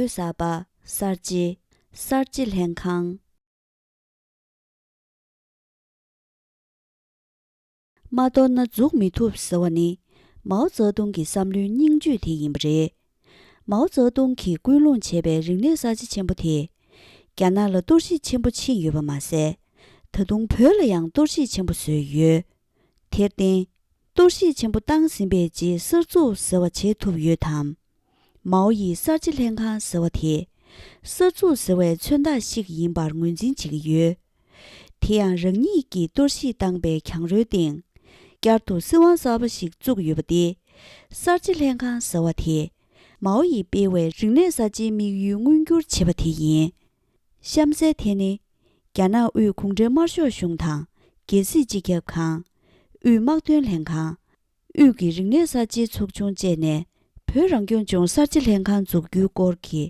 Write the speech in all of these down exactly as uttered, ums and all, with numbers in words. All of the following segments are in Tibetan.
གསར་པ། གསར་བརྗེ། གསར་བརྗེ་ལྷན་ཁང་། མ་གཏོར་ན་འཛུགས་མི་ཐུབ་ཟེར་བ་ནི། མའོ་ཙེ་ཏུང་གི་བསམ་བློའི་སྙིང་བཅུད་དེ་ཡིན་པ་རེད། མའོ་ཙེ་ཏུང་གིས་སྐུལ་སློང་བྱས་པའི་རིག་གནས་གསར་བརྗེ་ཆེན་པོ་དེས། རྒྱ་ནག་ལ་གཏོར་བཤིག་ཆེན་པོ་ཕྱིན་ཡོད་པ་མ་ཟད། ད་དུང་བོད་ལ་ཡང་གཏོར་བཤིག་ཆེན་པོ་བཟོས་ཡོད། དེར་བརྟེན། གཏོར་བཤིག་ཆེན་པོ་བཏང་ཟིན་པའི་རྗེས་གསར་འཛུགས་ཟེར་བ་བྱེད་ཐུབ་ཡོད་དམ། མའོ་ཡིས་གསར་བརྗེ་ལྷན་ཁང་ཟེར་བ་དེ། གསར་འཛུགས་ཟེར་བའི་མཚོན་རྟགས་ཤིག་ཡིན་པར་ངོས་འཛིན་བྱེད་ཀྱི་ཡོད། དེ་ཡང་རང་ཉིད་ཀྱིས་གཏོར་བཤིག་བཏང་པའི་གྱང་རོའི་སྟེང་། བསྐྱར་དུ་སྲིད་དབང་གསར་པ་ཞིག་བཙུགས་ཡོད་པ་སྟེ། གསར་བརྗེ་ལྷན་ཁང་ཟེར་བ་དེ། མའོ་ཡིས་སྤེལ་བའི་རིག་གནས་གསར་བརྗེའི་དམིགས་ཡུལ་མངོན་འགྱུར་བྱེད་པ་དེ་ཡིན། གཤམ་གསལ་དེ་ནི། རྒྱ་ནག་དབུས་གུང་ཁྲན་དམར་ཤོག་གཞུང་དང་། རྒྱལ་སྲིད་སྤྱི་ཁྱབ་ཁང་། དབུས་དམག་དོན་ལྷན་ཁང་། དབུས་ཀྱི་རིག་གནས་གསར་བརྗེའི་ཚོགས་ཆུང་བཅས་ནས། བོད་རང་སྐྱོང་ལྗོངས་གསར་བརྗེ་ལྷན་ཁང་འཛུགས་རྒྱུའི་སྐོར་གྱི་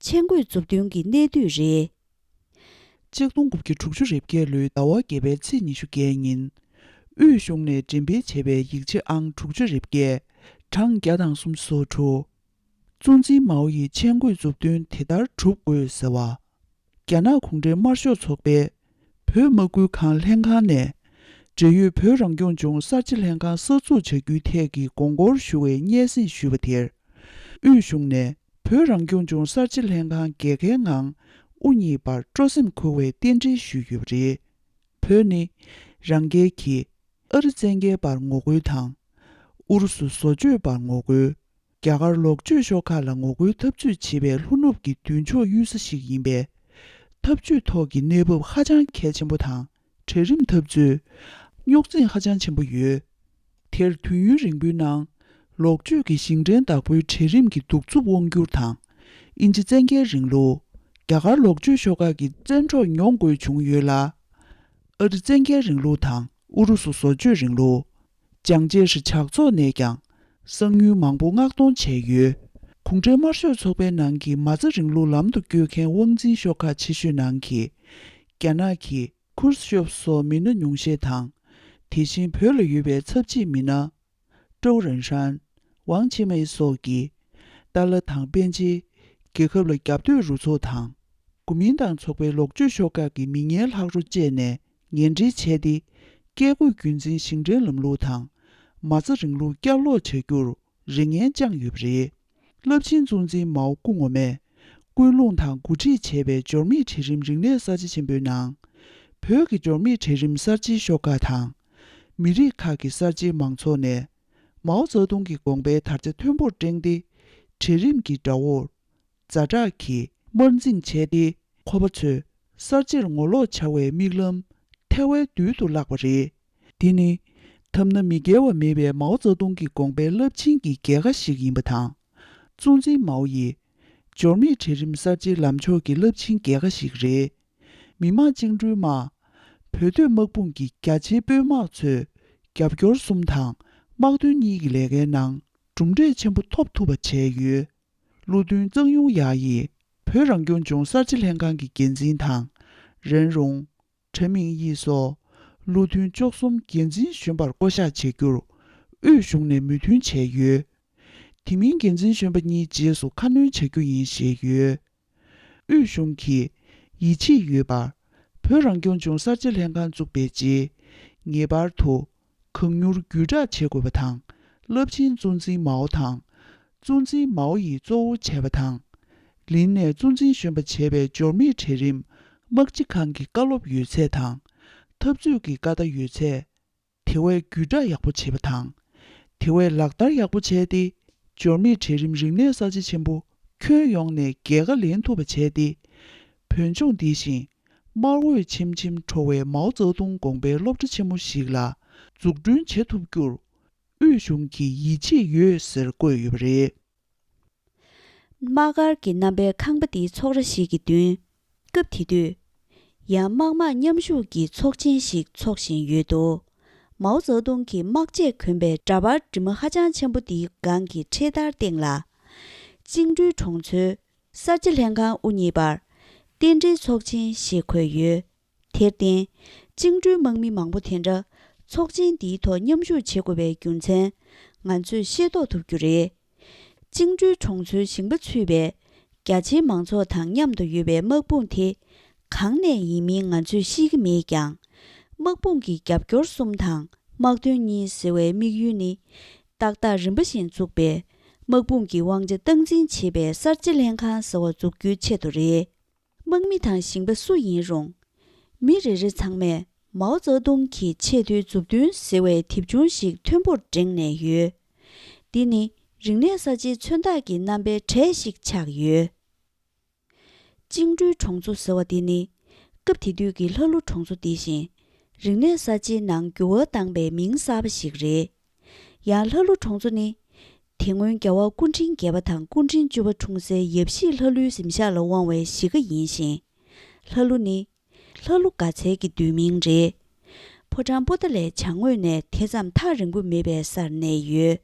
མཆན་འགོད་མཛུབ་སྟོན་གྱི་གནད་བསྡུས་རེད། ཆིག་སྟོང་དགུ་བརྒྱ་དྲུག་ཅུ་རེ་བརྒྱད་ལོའི་ཟླ་བ་བརྒྱད་པའི་ཚེས་ཉི་ཤུ་བརྒྱད་ཉིན། དབུས་གཞུང་ནས་འགྲེམས་སྤེལ་བྱས་པའི་ཡིག་ཆ་ཨང་དྲུག་ཅུ་རེ་བརྒྱད། གྲངས་བརྒྱ་དང་སུམ་ཅུ་སོ་དྲུག་གཙོ་འཛིན་མའོ་ཡི་མཆན་འགོད་མཛུབ་སྟོན་དེ་ལྟར་གྲུབ་དགོས་ཟེར་བ། རྒྱ་ནག་གུང་ཁྲན་དམར་ཤོག་ཚོགས་པས། བོད་དམག་ཁུལ་ཁང་ལྷན་ཁང་ནས། འབྲེལ་ཡོད་བོད་རང་སྐྱོང་ལྗོངས་གསར་བརྗེ་ལྷན་ཁང་གསར་འཛུགས་བྱ་རྒྱུའི་ཐད་ཀྱི་དགོངས་སྐོར་ཞུ་བའི་སྙན་སེང་ཞུས་པ་དེར། དབུས་གཞུང་ནས་བོད་རང་སྐྱོང་ལྗོངས་གསར་བརྗེ་ལྷན་ཁང་རྒྱལ་ཁའི་ངང་དབུ་བརྙེས་པར་སྤྲོ་སེམས་འཁོལ་བའི་རྟེན་འབྲེལ་ཞུས་ཡོད་པ་རེད། བོད་ནི། རང་རྒྱལ་གྱིས། ཨ་རི་བཙན་རྒྱལ་བར་ངོ་རྒོལ་དང་། ཨུ་རུ་སུ་བཟོ་བཅོས་བར་ངོ་རྒོལ། རྒྱ་གར་ལོག་སྤྱོད་ཤོག་ཁག་ལ་ངོ་རྒོལ་འཐབ་རྩོད་བྱེད་པའི་ལྷོ་ནུབ་ཀྱི་མདུན་ཕྱོགས་གཡུལ་ས་ཞིག་ཡིན་པས། འཐབ་ཇུས་ཐོག་གི་གནས་བབ་ཧ་ཅང་གལ་ཆེན་པོ་དང་། གྲལ་རིམ་འཐབ་རྩོད། རྙོག་འཛིང་ཧ་ཅང་ཆེན་པོ་ཡོད། དེར་དུས་ཡུན་རིང་པོའི་ནང་། ལོག་སྤྱོད་ཀྱི་ཞིང་བྲན་བདག་པོའི་གྲལ་རིམ་གྱི་གདུག་རྩུབ་དབང་སྒྱུར་དང་། དབྱིན་ཇི་བཙན་རྒྱལ་རིང་ལུགས། རྒྱ་གར་ལོག་སྤྱོད་ཤོག་ཁག་གི་བཙན་འཕྲོག་མྱོང་དགོས་བྱུང་ཡོད་ལ། ཨ་རི་བཙན་རྒྱལ་རིང་ལུགས་དང་ཨུ་རུ་སུ་བཟོ་བཅོས་རིང་ལུགས། ཅང་ཅེ་ཧྲི་ཇག་ཚོགས་ནས་ཀྱང་། གསང་ཉུལ་མང་པོ་མངགས་གཏོང་བྱས་ཡོད། གུང་ཁྲན་དམར་ཤོག་ཚོགས་པའི་ནང་གི་མ་རྩ་རིང་ལུགས་ལམ་དུ་བསྐྱོད་མཁན་དབང་འཛིན་ཤོག་ཁག་ཆེ་ཤོས་ནང་གི། རྒྱ་ནག་གི་ཁུར་ཤོབ་སོགས་མི་སྣ་ཉུང་ཤས་དང་། དེ་བཞིན་བོད་ལ་ཡོད་པའི་ཚབ་བྱེད་མི་སྣ། ཀྲོའུ་རེན་ཧྲན། ཝང་ཆི་མེ་སོགས་ཀྱིས། ཏཱ་ལ་དང་པཎ་ཆེན། རྒྱལ་ཁབ་ལ་རྒྱབ་གཏོད་རུ་ཚོགས་དང་། གོ་མིན་ཏང་ཚོགས་པའི་ལོག་སྤྱོད་ཤོག་ཁག་གི་མི་ངན་ལྷག་རོ་བཅས་ནས་ངན་འབྲེལ་བྱས་ཏེ། བཀས་བཀོད་རྒྱུད་འཛིན་ཞིང་བྲན་ལམ་ལུགས་དང་། མ་རྩ་རིང་ལུགས་བསྐྱར་ལོག་བྱ་རྒྱུར་རེ་ངན་བཅངས་ཡོད་པ་རེད། རླབས་ཆེན་གཙོ་འཛིན་མའོ་སྐུ་ངོ་མས་སྐུལ་སློང་དང་འགོ་ཁྲིད་བྱས་པའི་འབྱོར་མེད་གྲལ་རིམ་རིག་གནས་གསར་བརྗེ་ཆེན་པོའི་ནང་། བོད་ཀྱི་འབྱོར་མེད་གྲལ་རིམ་གསར་བརྗེའི་ཤོག་ཁག་དང་། མི་རིགས་ཁག་གི་གསར་བརྗེའི་མང་ཚོགས་ནས། མའོ་ཙེ་ཏུང་གི་དགོངས་པའི་དར་ཆ་མཐོན་པོར་བསྒྲེངས་ཏེ། གྲལ་རིམ་གྱི་དགྲ་བོར། ཛ་དྲག་གིས་དམར་འཛིང་བྱས་ཏེ། ཁོ་པ་ཚོས་གསར་བརྗེར་ངོ་ལོག་བྱ་བའི་མིག་ལམ་ཐལ་བའི་རྡུལ་དུ་བརླགས་པ་རེད། འདི་ནི་ཐ་ན་མི་འགལ་བ་མེད་པའི་མའོ་ཙེ་ཏུང་གི་དགོངས་པའི་རླབས་ཆེན་གྱི་རྒྱལ་ཁ་ཞིག་ཡིན་པ་དང་། གཙོ་འཛིན་མའོ་ཡི་འབྱོར་མེད་གྲལ་རིམ་གསར་བརྗེའི་ལམ་ཕྱོགས་ཀྱི་རླབས་ཆེན་རྒྱལ་ཁ་ཞིག་རེད། མི་དམངས་བཅིངས་འགྲོལ་དམག་བོད་སྡོད་དམག་དཔུང་གི་རྒྱ་ཆེའི་དཔོན་དམག་ཚོས་རྒྱབ་སྐྱོར་གསུམ་དང་དམག་དོན་གཉིས་ཀྱི་ལས་ཀའི་ནང་གྲུབ་འབྲས་ཆེན་པོ་ཐོབ་ཐུབ་པ་བྱས་ཡོད། བློ་མཐུན་གཙང་ཡུང་ཡ་ཡིས་བོད་རང་སྐྱོང་ལྗོངས་གསར་བརྗེ་ལྷན་ཁང་གི་འགན་འཛིན་དང་། རན་རུང་། ཁྲ་མིང་དབྱི་སོགས་བློ་མཐུན་བཅུ་གསུམ་འགན་འཛིན་གཞོན་པར་བསྐོ་གཞག་བྱེད་རྒྱུར་དབུས་གཞུང་ནས་མོས་མཐུན་བྱས་ཡོད། དེ་མིན་འགན་འཛིན་གཞོན་པ་གཉིས་རྗེས་སུ་ཁ་སྣོན་བྱ་རྒྱུ་ཡིན་ཞེས་ཡོད། དབུས་གཞུང་གིས་ཡིད་ཆེས་ཡོད་པར། བོད་རང་སྐྱོང་ལྗོངས་གསར་བརྗེ་ལྷན་ཁང་བཙུགས་པའི་རྗེས། ངེས་པར་དུ་གང་མྱུར་བརྒྱུད་བསྒྲགས་བྱེད་དགོས་པ་དང་། རླབས་ཆེན་གཙོ་འཛིན་མའོ་དང་། གཙོ་འཛིན་མའོ་ཡིས་གཙོ་བོ་བྱས་པ་དང་། ལིན་ནས་གཙོ་འཛིན་གཞོན་པ་བྱས་པའི་འབྱོར་མེད་གྲལ་རིམ། དམག་སྤྱི་ཁང་གི་བཀའ་སློབ་ཡོད་ཚད་དང་། འཐབ་རྩོད་ཀྱི་བཀའ་རྟགས་ཡོད་ཚད། དེ་བས་བརྒྱུད་བསྒྲགས་ཡག་པོ་བྱེད་པ་དང་། དེ་བས་ལག་བསྟར་ཡག་པོ་བྱས་ཏེ། འབྱོར་མེད་གྲལ་རིམ་རིག་གནས་གསར་བརྗེ་ཆེན་པོ་ཁྱོན་ཡོངས་ནས་རྒྱལ་ཁ་ལེན་ཐུབ་པ་བྱས་ཏེ། བོད་ལྗོངས་འདི་བཞིན་དམར་འོད་ཆེམ་ཆེམ་འཕྲོ་བའི་མའོ་ཙེ་ཏུང་དགོངས་པའི་སློབ་གྲྭ་ཆེན་མོ་ཞིག་ལ་འཛུགས་སྐྲུན་བྱེད་ཐུབ་རྒྱུར་དབུས་གཞུང་གིས་ཡིད་ཆེས་ཡོད་ཟེར་བཀོད་ཡོད་པ་རེད། དམག་སྒར་གྱི་རྣམ་པའི་ཁང་པ་འདིའི་ཚོགས་ར་ཞིག་གི་མདུན། སྐབས་དེ་དུས། ཡང་དམག་དམངས་མཉམ་ཞུགས་ཀྱི་ཚོགས་ཆེན་ཞིག་འཚོགས་བཞིན་ཡོད་འདུག་མའོ་ཙེ་ཏུང་གིས་དམག་ཆས་གོན་པའི་འདྲ་པར་དྲི་མ་ཧ་ཅང་ཆེན་པོ་འདིའི་སྒང་གི་འཕྲེད་དར་སྟེང་ལ། བཅིངས་འགྲོལ་གྲོང་ཚོའི་གསར་བརྗེ་ལྷན་ཁང་དབུ་བརྙེས་པར། རྟེན་འབྲེལ་ཚོགས་ཆེན་ཞེས་འཁོད་ཡོད། དེར་བརྟེན། བཅིངས་འགྲོལ་དམག་མི་མང་པོ་དེ་འདྲ་ཚོགས་ཆེན་འདིའི་ཐོག་མཉམ་ཞུགས་བྱེད་དགོས་པའི་རྒྱུ་མཚན། ང་ཚོས་ཤེས་རྟོགས་ཐུབ་རྒྱུ་རེད། བཅིངས་འགྲོལ་གྲོང་ཚོའི་ཞིང་པ་ཚུད་པའི་ རྒྱ་ཆེའི་མང་ཚོགས་དང་མཉམ་དུ་ཡོད་པའི་དམག་དཔུང་དེ་གང་ནས་ཡིན་མིན་ང་ཚོས་ཤེས་ཀྱི་མེད་ཀྱང་། དམག་དཔུང་གི་རྒྱབ་སྐྱོར་གསུམ་དང་དམག་དོན་གཉིས་ཟེར་བའི་དམིགས་ཡུལ་ནི། ཏག་ཏག་རིམ་པ་བཞིན་བཙུགས་པའི་དམག་དཔུང་གི་དབང་ཆ་སྟངས་འཛིན་བྱེད་པའི་གསར་བརྗེ་ལྷན་ཁང་ཟེར་བ་འཛུགས་རྒྱུའི་ཆེད་དུ་རེད། དམག་མི་དང་ཞིང་པ་སུ་ཡིན་རུང་། མི་རེ་རེ་ཚང་མས་མའོ་ཙེ་ཏུང་གི་ཆེས་མཐོའི་མཛུབ་སྟོན་ཟེར་བའི་དེབ་ཆུང་ཞིག་མཐོན་པོར་བསྒྲེངས་ནས་ཡོད། འདི་ནི་རིག་གནས་གསར་བརྗེའི་མཚོན་རྟགས་ཀྱི་རྣམ་པའི་གྲས་ཤིག་ཆགས་ཡོད། བཅིངས་འགྲོལ་གྲོང་ཚོ་ཟེར་བ་འདི་ནི། སྐབས་དེ་དུས་ཀྱི་ལྷ་ཀླུ་གྲོང་ཚོ་འདི་བཞིན། རིག་གནས་གསར་བརྗེའི་ནང་འགྱུར་བ་བཏང་པའི་མིང་གསར་པ་ཞིག་རེད། ཡང་ལྷ་ཀླུ་གྲོང་ཚོ་ནི། དེ་སྔོན་རྒྱལ་བ་སྐུ་ཕྲེང་བརྒྱད་པ་དང་སྐུ་ཕྲེང་བཅུ་པ་འཁྲུངས་སའི་ཡབ་གཞིས་ལྷ་ཀླུའི་གཟིམ་ཤག་ལ་དབང་བའི་གཞིས་ཀ་ཡིན་ཞིང་། ལྷ་ཀླུ་ནི། ལྷ་ཀླུ་དགའ་ཚལ་གྱི་བསྡུས་མིང་རེད། ཕོ་བྲང་པོ་ཏཱ་ལའི་བྱང་ངོས་ནས་དེ་ཙམ་ཐག་རིང་པོ་མེད་པའི་སར་གནས་ཡོད།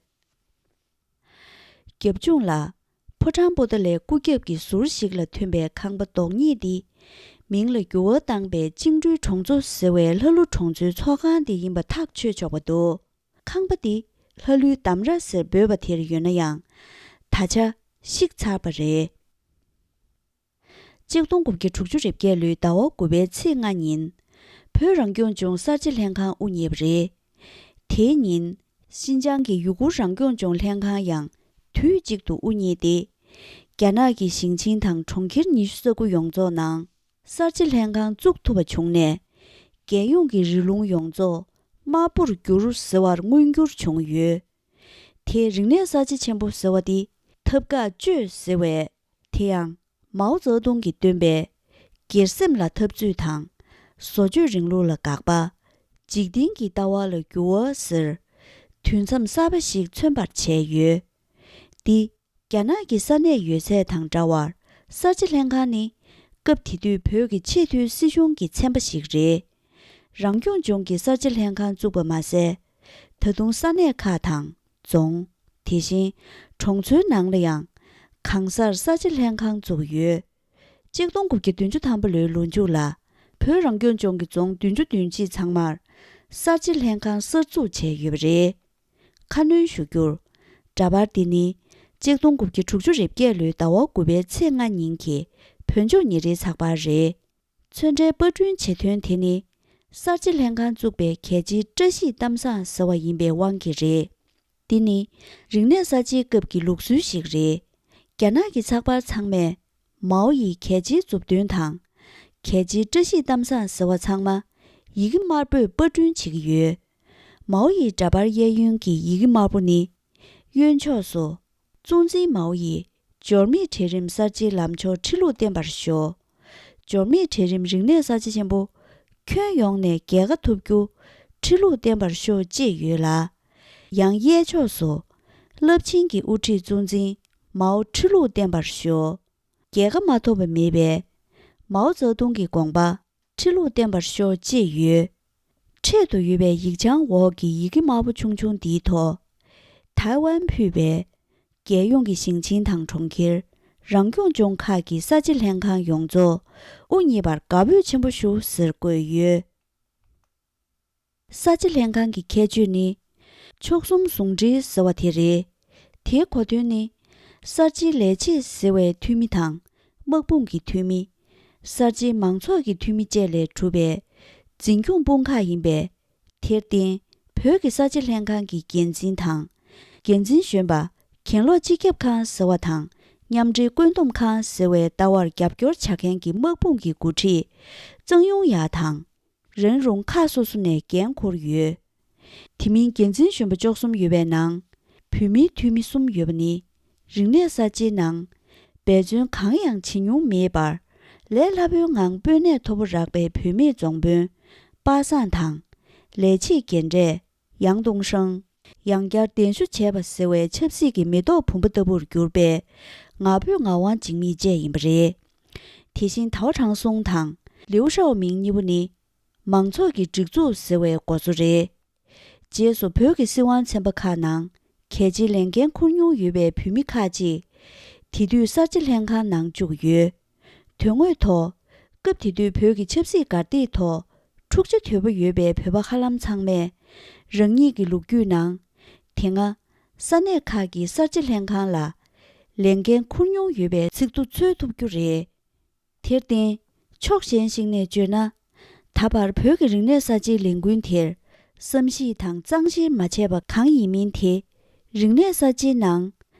རྒྱབ་ལྗོངས་ལ། ཕོ་བྲང་པོ་ཏཱ་ལའི་སྐུ་རྒྱབ་ཀྱི་ཟུར་ཞིག་ལ་ཐོན་པའི་ཁང་པ་རྡོག་གཉིས་འདི། མིང་ལ་འགྱུར་བ་བཏང་པའི་བཅིངས་འགྲོལ་གྲོང་ཚོ་ཟེར་བའི་ལྷ་ཀླུ་གྲོང་ཚོའི་ཚོགས་ཁང་འདི་ཡིན་པ་ཐག་ཆོད་ཆོག་པ་འདུག་ཁང་པ་འདི་ལྷ་ཀླུའི་འདམ་ར་ཟེར་འབོད་པ་དེར་ཡོད་ན་ཡང་། ད་ཆ་བཤིག་ཚར་བ་རེད། གཅིག་སྟོང་དགུ་བརྒྱ་དྲུག་ཅུ་རེ་བརྒྱད་ལོའི་ཟླ་བ་དགུ་པའི་ཚེས་ལྔ་ཉིན། བོད་རང་སྐྱོང་ལྗོངས་གསར་བརྗེ་ལྷན་ཁང་དབུ་བརྙེས་པ་རེད། དེའི་ཉིན། ཤིན་ཅང་གི་ཡུ་གུར་རང་སྐྱོང་ལྗོངས་ལྷན་ཁང་ཡང་དུས་གཅིག་ཏུ་དབུ་བརྙེས་ཏེ། རྒྱ་ནག་གི་ཞིང་ཆེན་དང་གྲོང་ཁྱེར་ཉི་ཤུ་རྩ་དགུ་ཡོངས་རྫོགས་ནང་གསར་བརྗེ་ལྷན་ཁང་བཙུགས་ཐུབ་པ་བྱུང་ནས། རྒྱལ་ཡོངས་ཀྱི་རི་ལུང་ཡོངས་རྫོགས་དམར་པོར་གྱུར་ཟེར་བར་མངོན་འགྱུར་བྱུང་ཡོད། དེས་རིག་གནས་གསར་བརྗེ་ཆེན་པོ་ཟེར་བ་འདི་ཐབས་དཀའ་སྤྱོད་ཟེར་བས། དེ་ཡང་། མའོ་ཙེ་ཏུང་གིས་བཏོན་པའི་སྒེར་སེམས་ལ་འཐབ་རྩོད་དང་། བཟོ་བཅོས་རིང་ལུགས་ལ་དགག་པ། འཇིག་རྟེན་གྱི་ལྟ་བ་ལ་འགྱུར་བ་ཟེར། དུས་མཚམས་གསར་པ་ཞིག་མཚོན་པར་བྱས་ཡོད། འདི་རྒྱ་ནག་གི་ས་གནས་ཡོད་ཚད་དང་འདྲ་བར་གསར་བརྗེ་ལྷན་ཁང་ནི་སྐབས་དེ་དུས་བོད་ཀྱི་ཆེས་མཐོའི་སྲིད་གཞུང་གི་ཚན་པ་ཞིག་རེད། རང་སྐྱོང་ལྗོངས་ཀྱི་གསར་བརྗེ་ལྷན་ཁང་བཙུགས་པ་མ་ཟད། ད་དུང་ས་གནས་ཁག་དང་རྫོང་། དེ་བཞིན་གྲོང་ཚོའི་ནང་ལ་ཡང་གང་སར་གསར་བརྗེ་ལྷན་ཁང་བཙུགས་ཡོད། གཅིག་སྟོང་དགུ་བརྒྱ་བདུན་ཅུ་ཐམ་པ་ལོའི་ལོ་མཇུག་ལ་བོད་རང་སྐྱོང་ལྗོངས་ཀྱི་རྫོང་བདུན་ཅུ་དོན་གཅིག་ཚང་མར་གསར་བརྗེ་ལྷན་ཁང་གསར་འཛུགས་བྱས་ཡོད་པ་རེད། ཁ་སྣོན་ཞུ་རྒྱུར། འདྲ་པར་འདི་ནི་གཅིག་སྟོང་དགུ་བརྒྱ་དྲུག་ཅུ་རེ་བརྒྱད་ལོའི་ཟླ་བ་དགུ་པའི་ཚེས་ལྔ་ཉིན་གྱི་བོད་ལྗོངས་ཉིན་རེའི་ཚགས་པར་རེད། ཚོན་ཁྲའི་པར་སྐྲུན་བྱེད་ཐོན་དེ་ནི། གསར་བརྗེ་ལྷན་ཁང་བཙུགས་པའི་གལ་ཆེའི་བཀྲ་ཤིས་གཏམ་བཟང་ཟེར་བ་ཡིན་པའི་དབང་གིས་རེད། འདི་ནི་རིག་གནས་གསར་བརྗེའི་སྐབས་ཀྱི་ལུགས་སྲོལ་ཞིག་རེད། རྒྱ་ནག་གི་ཚགས་པར་ཚང་མས་མའོ་ཡི་གལ་ཆེའི་མཛུབ་སྟོན་དང་། གལ་ཆེའི་བཀྲ་ཤིས་གཏམ་བཟང་ཟེར་བ་ཚང་མ་ཡི་གེ་དམར་པོས་པར་སྐྲུན་བྱེད་ཀྱི་ཡོད། མའོ་ཡི་འདྲ་པར་གཡས་གཡོན་གྱི་ཡི་གེ་དམར་པོ་ནི། གཡོན་ཕྱོགས་སུ། གཙོ་འཛིན་མའོ་ཡི་འབྱོར་མེད་གྲལ་རིམ་གསར་བརྗེའི་ལམ་ཕྱོགས་ཁྲི་ལུགས་བརྟན་པར་ཤོག་འབྱོར་མེད་གྲལ་རིམ་རིག་གནས་གསར་བརྗེ་ཆེན་པོ། ཁྱོན་ཡོངས་ནས་རྒྱལ་ཁ་ཐོབ་རྒྱུ། ཁྲི་ལུགས་བརྟན་པར་ཤོག་ཅེས་ཡོད་ལ། ཡང་གཡས་ཕྱོགས་སུ། རླབས་ཆེན་གྱི་དབུ་ཁྲིད་གཙོ་འཛིན་མའོ་ཁྲི་ལུགས་བརྟན་པར་ཤོག་རྒྱལ་ཁ་མ་ཐོབ་པ་མེད་པས། མའོ་ཙེ་ཏུང་གི་དགོངས་པ། ཁྲི་ལུགས་བརྟན་པར་ཤོག་ཅེས་ཡོད། འཕྲེད་དུ་ཡོད་པའི་ཡིག་བྱང་འོག་གི་ཡི་གེ་དམར་པོ་ཆུང་ཆུང་འདིའི་ཐོག་ཐའེ་ཝན་ཕུད་པའི། རྒྱལ་ཡོངས་ཀྱི་ཞིང་ཆེན་དང་གྲོང་ཁྱེར། རང་སྐྱོང་ལྗོངས་ཁག་གི་གསར་བརྗེ་ལྷན་ཁང་ཡོངས་རྫོགས། དབུ་བརྙེས་པར་དགའ་འབོད་ཆེན་པོ་ཞུ་ཟེར་བཀོད་ཡོད། གསར་བརྗེ་ལྷན་ཁང་གི་ཁྱད་ཆོས་ནི། མཆོག་གསུམ་ཟུང་འབྲེལ་ཟེར་བ་དེ་རེད། དེའི་གོ་དོན་ནི། གསར་བརྗེའི་ལས་བྱེད་ཟེར་བའི་འཐུས་མི་དང་། དམག་དཔུང་གི་འཐུས་མི། གསར་བརྗེའི་མང་ཚོགས་ཀྱི་འཐུས་མི་བཅས་ལས་གྲུབ་པའི། འཛིན་སྐྱོང་དཔུང་ཁག་ཡིན་པས། དེར་བརྟེན། བོད་ཀྱི་གསར་བརྗེ་ལྷན་ཁང་གི་འགན་འཛིན་དང་། འགན་འཛིན་གཞོན་པ། གྱེན་ལོག་སྤྱི་ཁྱབ་ཁང་ཟེར་བ་དང་། མཉམ་འབྲེལ་བཀོད་འདོམས་ཁང་ཟེར་བའི་ལྟ་བར་རྒྱབ་སྐྱོར་བྱ་མཁན་གྱི་དམག་དཔུང་གི་འགོ་ཁྲིད། ཙང་ཡུང་ཡ་དང་། རན་རུང་ཁག་སོ་སོ་ནས་འགན་འཁུར་ཡོད། དེ་མིན་འགན་འཛིན་གཞོན་པ་བཅུ་གསུམ་ཡོད་པའི་ནང་། བུད་མེད་འཐུས་མི་གསུམ་ཡོད་པ་ནི། རིག་གནས་གསར་བརྗེའི་ནང་། འབད་བརྩོན་གང་ཡང་བྱེད་མྱོང་མེད་པར། ལས་སླ་པོའི་ངང་དཔོན་གནས་མཐོ་པོ་རག་པའི་བུད་མེད་རྫོང་དཔོན། པ་སངས་དང་། ལས་བྱེད་རྒན་གྲས། ཡང་ཏུང་ཧྲེང་། ཡང་བསྐྱར་གདན་ཞུ་བྱས་པ་ཟེར་བའི་ཆབ་སྲིད་ཀྱི་མེ་ཏོག་བུམ་པ་ལྟ་བུར་གྱུར་པའི། ང་ཕོད་ངག་དབང་འཇིགས་མེད་བཅས་ཡིན་པ་རེད། དེ་བཞིན་ཐའོ་ཁྲང་སུང་དང་། ལིའུ་ཧྲའོ་མིང་གཉིས་པོ་ནི། མང་ཚོགས་ཀྱི་སྒྲིག་འཛུགས་ཟེར་བའི་འགོ་གཙོ་རེད། རྗེས་སུ་བོད་ཀྱི་སྲིད་དབང་ཚན་པ་ཁག་ནང་གལ་ཆེའི་ལས་འགན་འཁུར་མྱོང་ཡོད་པའི་བུད་མེད་ཁག་ཅིག་དེ་དུས་གསར་བརྗེ་ལྷན་ཁང་ནང་བཅུག་ཡོད། དོན་དངོས་ཐོག་སྐབས་དེ་དུས་བོད་ཀྱི་ཆབ་སྲིད་གར་སྟེགས་ཐོག་འཁྲུག་ཆ་དོད་པོ་ཡོད་པའི་བོད་པ་ཧ་ལམ་ཚང་མས་རང་ཉིད་ཀྱི་ལོ་རྒྱུས་ནང་། དེ་སྔ་ས་གནས་ཁག་གི་གསར་བརྗེ་ལྷན་ཁང་ལ་ ལས་འགན་འཁུར་མྱོང་ཡོད་པའི་ཚིག་ཐོ་འཚོལ་ཐུབ་རྒྱུ་རེད། དེར་བརྟེན། ཕྱོགས་གཞན་ཞིག་ནས་བརྗོད་ན། ད་བར་བོད་ཀྱི་རིག་གནས་གསར་བརྗེའི་ལས་འགུལ་དེར། བསམ་གཞིག་དང་གཙང་བཤེར་མ་བྱས་པ་གང་ཡིན་མིན་དེ། རིག་གནས་གསར་བརྗེའི་ནང་།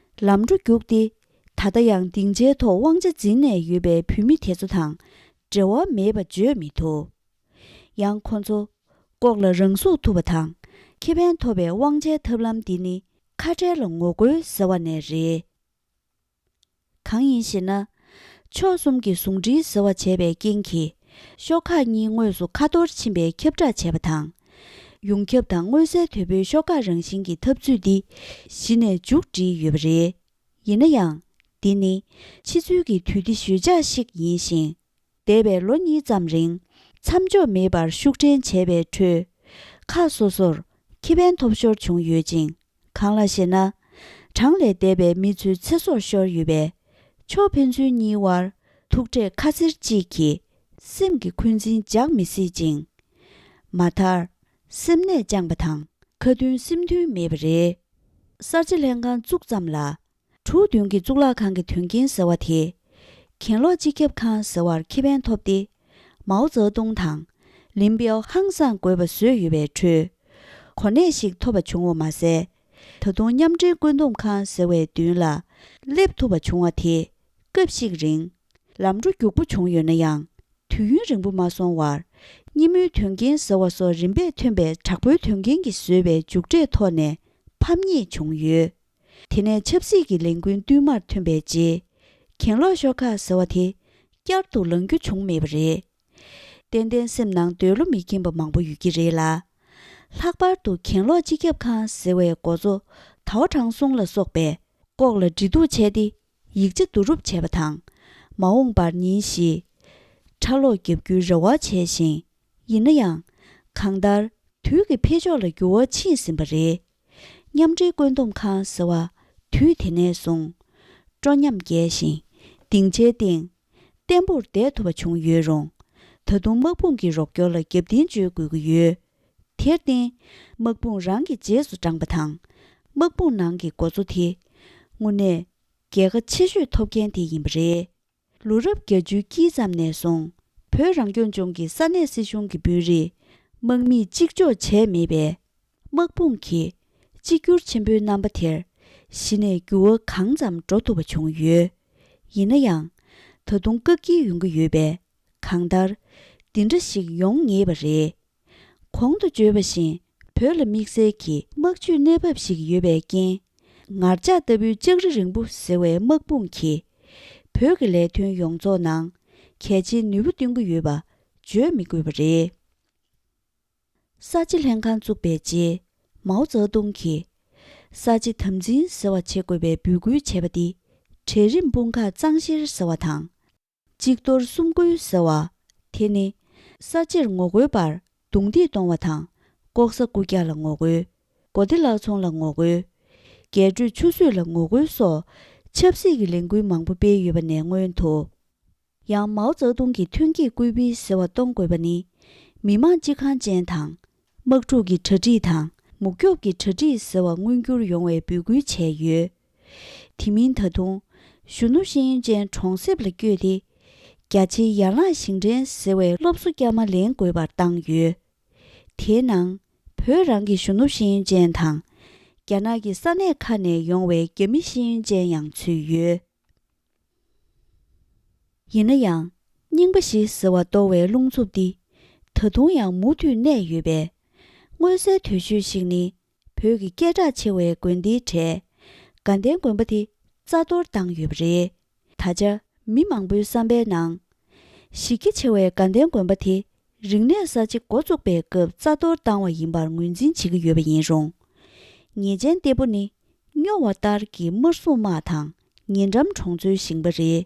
ལམ་འགྲོ་རྒྱུགས་ཏེ། ད་ལྟ་ཡང་སྡིངས་ཆའི་ཐོག་དབང་ཆ་འཛིན་ནས་ཡོད་པའི་བོད་མི་དེ་ཚོ་དང་། འབྲེལ་བ་མེད་པ་བརྗོད་མི་ཐུབ། ཡང་ཁོ་ཚོ། ལྐོག་ལ་རང་སྲུང་ཐུབ་པ་དང་། ཁེ་ཕན་ཐོབ་པའི་དབང་ཆའི་ཐབས་ལམ་འདི་ནི། ཁ་བྲལ་ལ་ངོ་རྒོལ་ཟེར་བ་ནས་རེད། གང་ཡིན་ཞེ་ན། ཕྱོགས་གསུམ་གྱི་ཟུང་འབྲེལ་ཟེར་བ་བྱས་པའི་རྐྱེན་གྱིས། ཤོག་ཁག་གཉིས་དངོས་སུ་ཁ་ཐོར་ཕྱིན་པའི་ཁྱབ་བསྒྲགས་བྱས་པ་དང་། ཡོངས་ཁྱབ་དང་མངོན་གསལ་དོད་པོའི་ཤོག་ཁག་རང་བཞིན་གྱི་འཐབ་རྩོད་འདི། གཞི་ནས་མཇུག་བསྒྲིལ་ཡོད་པ་རེད། ཡིན་ན་ཡང་། འདི་ནི། ཕྱི་ཚུལ་གྱི་དུས་བདེ་ཞོད་འཇགས་ཤིག་ཡིན་ཞིང་། འདས་པའི་ལོ་གཉིས་ཙམ་རིང་། མཚམས་འཇོག་མེད་པར་ཤུགས་འགྲན་བྱས་པའི་ཁྲོད། ཁག་སོ་སོར། ཁེ་ཕན་ཐོབ་ཤོར་བྱུང་ཡོད་ཅིང་། གང་ལགས་ཤེ་ན། གྲངས་ལས་འདས་པའི་མི་ཚོའི་ཚེ་སྲོག་ཤོར་ཡོད་པས། ཕྱོགས་ཕན་ཚུན་གཉིས་དབར་ཐུག་འཕྲད་ཁ་ཚིར་གཅིག་གིས་སེམས་ཀྱི་འཁོན་འཛིན་འཇགས་མི་སྲིད་ཅིང་། མ་མཐར། སེམས་ནད་བཅངས་པ་དང་ཁ་མཐུན་སེམས་མཐུན་མེད་པ་རེད། གསར་བརྗེ་ལྷན་ཁང་བཙུགས་ཙམ་ལ། དྲུག་བདུན་གྱི་གཙུག་ལག་ཁང་གི་དོན་རྐྱེན་ཟེར་བ་དེ། གྱེན་ལོག་སྤྱི་ཁྱབ་ཁང་ཟེར་བར་ཁེ་ཕན་ཐོབ་སྟེ། མའོ་ཙེ་ཏུང་དང་། ལིན་པའོ་ཧང་སང་དགོས་པ་བཟོས་ཡོད་པའི་ཁྲོད། གོ་གནས་ཤིག་ཐོབ་པ་བྱུང་བ་མ་ཟད། ད་དུང་མཉམ་འབྲེལ་བཀོད་འདོམས་ཁང་ཟེར་བའི་མདུན་ལ། སླེབས་ཐུབ་པ་བྱུང་བ་དེ། སྐབས་ཤིག་རིང་། ལམ་འགྲོ་རྒྱུག་པོ་བྱུང་ཡོད་ན་ཡང་། དུས་ཡུན་རིང་པོ་མ་སོང་བར། སྙེ་མོའི་དོན་རྐྱེན་ཟེར་བ་སོགས་རིམ་པས་ཐོན་པའི་དྲག་པོའི་དོན་རྐྱེན་གྱིས་བཟོས་པའི་མཇུག་འབྲས་ཐོག་ནས་ཕམ་ཉེས་བྱུང་ཡོད། དེ་ནས་ཆབ་སྲིད་ཀྱི་ལས་འགུལ་བསྟུད་མར་ཐོན་པའི་རྗེས། གྱེན་ལོག་ཤོག་ཁག་ཟེར་བ་དེ་བསྐྱར་དུ་ལངས་རྒྱུ་བྱུང་མེད་པ་རེད། ཏན་ཏན་སེམས་ནང་འདོད་བློ་མི་ཁེངས་པ་མང་པོ་ཡོད་ཀྱི་རེད་ལ། ལྷག་པར་དུ་གྱེན་ལོག་སྤྱི་ཁྱབ་ཁང་ཟེར་བའི་འགོ་གཙོ་དའོ་ཁྲང་སུང་ལ་སོགས་པས། ལྐོག་ལ་འབྲེལ་གཏུག་བྱས་ཏེ། ཡིག་ཆ་བསྡུ་རུབ་བྱས་པ་དང་། མ་འོངས་པར་ཉིན་ཞིག་ཁྲ་ལོག་བརྒྱབ་རྒྱུའི་རེ་བ་བྱས་ཤིང་། ཡིན་ན་ཡང་། གང་ལྟར། དུས་ཀྱི་འཕེལ་ཕྱོགས་ལ་འགྱུར་བ་ཕྱིན་ཟིན་པ་རེད། མཉམ་འབྲེལ་བཀོད་འདོམས་ཁང་ཟེར་བ། དུས་དེ་ནས་བཟུང་། སྤྲོ་ཉམས་རྒྱས་ཤིང་། སྡིངས་ཆའི་སྟེང་། བརྟན་པོར་བསྡད་ཐུབ་པ་བྱུང་ཡོད་རུང་། ད་དུང་དམག་དཔུང་གི་རོགས་སྐྱོར་ལ་རྒྱབ་རྟེན་བཅོལ་དགོས་ཀྱི་ཡོད། དེར་བརྟེན། དམག་དཔུང་རང་གི་རྗེས་སུ་འབྲངས་པ་དང་། དམག་དཔུང་ནང་གི་འགོ་གཙོ་དེ། དངོས་གནས། རྒྱལ་ཁ་ཆེ་ཤོས་ཐོབ་མཁན་དེ་ཡིན་པ་རེད། ལོ་རབས་བརྒྱད་ཅུའི་དཀྱིལ་ཙམ་ནས་བཟུང་། བོད་རང་སྐྱོང་ལྗོངས་ཀྱི་ས་གནས་སྲིད་གཞུང་གི་དཔོན་རིགས། དམག་མིས་གཅིག་ལྕོགས་བྱས་མེད་པས། དམག་དཔུང་གིས་གཅིག་གྱུར་ཆེན་པོའི་རྣམ་པ་དེར། གཞི་ནས་འགྱུར་བ་གང་ཙམ་འགྲོ་ཐུབ་པ་བྱུང་ཡོད། ཡིན་ན་ཡང་། ད་དུང་བཀག་སྐྱིལ་ཡོང་གི་ཡོད་པས། གང་ལྟར། འདི་འདྲ་ཞིག་ཡོང་ངེས་པ་རེད། གོང་དུ་བརྗོད་པ་བཞིན། བོད་ལ་དམིགས་བསལ་གྱི་དམག་ཇུས་གནས་བབ་ཞིག་ཡོད་པའི་རྐྱེན། ངར་ལྕགས་ལྟ་བུའི་ལྕགས་རི་རིང་པོ་ཟེར་བའི་དམག་དཔུང་གིས། བོད་ཀྱི་ལས་དོན་ཡོངས་རྫོགས་ནང་། གལ་ཆེའི་ནུས་པ་བཏོན་གྱི་ཡོད་པ། བརྗོད་མི་དགོས་པ་རེད། གསར་བརྗེ་ལྷན་ཁང་བཙུགས་པའི་རྗེས། མའོ་ཙེ་ཏུང་གིས། གསར་བརྗེ་དམ་འཛིན་ཟེར་བ་བྱེད་དགོས་པའི་འབོད་སྐུལ་བྱས་པ་འདི། གྲལ་རིམ་དཔུང་ཁག་གཙང་བཤེར་ཟེར་བ་དང་། གཅིག་གཏོར་གསུམ་བསྐུལ་ཟེར་བ། དེ་ནི། གསར་བརྗེར་ངོ་རྒོལ་པར་རྡུང་རྡེག་གཏོང་བ་དང་། ལྐོག་ཟ་རྐུ་རྒྱག་ལ་ངོ་རྒོལ། གོ་བདེ་བརླག་ཚོང་ལ་ངོ་རྒོལ། རྒྱས་སྤྲོས་ཆུད་ཟོས་ལ་ངོ་རྒོལ་སོགས། ཆབ་སྲིད་ཀྱི་ལས་འགུལ་མང་པོ་སྤེལ་ཡོད་པ་ནས་མངོན་ཐུབ། ཡང་མའོ་ཙེ་ཏུང་གིས་ཐོན་སྐྱེད་སྐུལ་སྤེལ་ཟེར་བ་གཏོང་དགོས་པ་ནི། མི་དམངས་སྤྱི་ཁང་ཅན་དང་། དམག་འཁྲུག་གི་གྲ་སྒྲིག་དང་། མུ་ཁྱོད་ཀྱི་གྲ་སྒྲིག་ཟེར་བ་མངོན་འགྱུར་ཡོང་བའི་འབོད་སྐུལ་བྱས་ཡོད། དེ་མིན་ད་དུང་། གཞོན་ནུ་ཤེས་ཡོན་ཅན་གྲོང་གསེབ་ལ་བསྐྱོད་དེ། རྒྱ་ཆེའི་ཡན་ལག་ཞིང་བྲན་ཟེར་བའི་སློབ་གསོ་བསྐྱར་མ་ལེན་དགོས་པར་བཏང་ཡོད། དེའི་ནང་། བོད་རང་གི་གཞོན་ནུ་ཤེས་ཡོན་ཅན་དང་། རྒྱ་ནག་གི་ས་གནས་ཁག་ནས་ཡོང་བའི་རྒྱ་མི་ཤེས་ཡོན་ཅན་ཡང་ཚུད་ཡོད། ཡིན་ན་ཡང་། རྙིང་པ་བཞི་ཟེར་བ་གཏོར་བའི་རླུང་འཚུབ་འདི། ད་དུང་ཡང་མུ་མཐུད་གནས་ཡོད་པས། མངོན་གསལ་དོད་ཤོས་ཤིག་ནི། བོད་ཀྱི་སྐད་གྲགས་ཆེ་བའི་དགོན་སྡེའི་གྲས། དགའ་ལྡན་དགོན་པ་དེ་རྩ་གཏོར་བཏང་ཡོད་པ་རེད། ད་ཆ་མི་མང་པོའི་བསམ་པའི་ནང་། གཞི་རྒྱ་ཆེ་བའི་དགའ་ལྡན་དགོན་པ་དེ། རིག་གནས་གསར་བརྗེ་འགོ་བཙུགས་པའི་སྐབས་རྩ་གཏོར་བཏང་བ་ཡིན་པར་ངོས་འཛིན་བྱེད་ཀྱི་ཡོད་པ་ཡིན་རུང་། ཉེས་ཅན་གཏེ་པོ་ནི། སྨྱོ་བ་ལྟར་གྱི་དམར་སྲུང་དམག་དང་ཉེ་འགྲམ་གྲོང་ཚོའི་ཞིང་པ་རེད།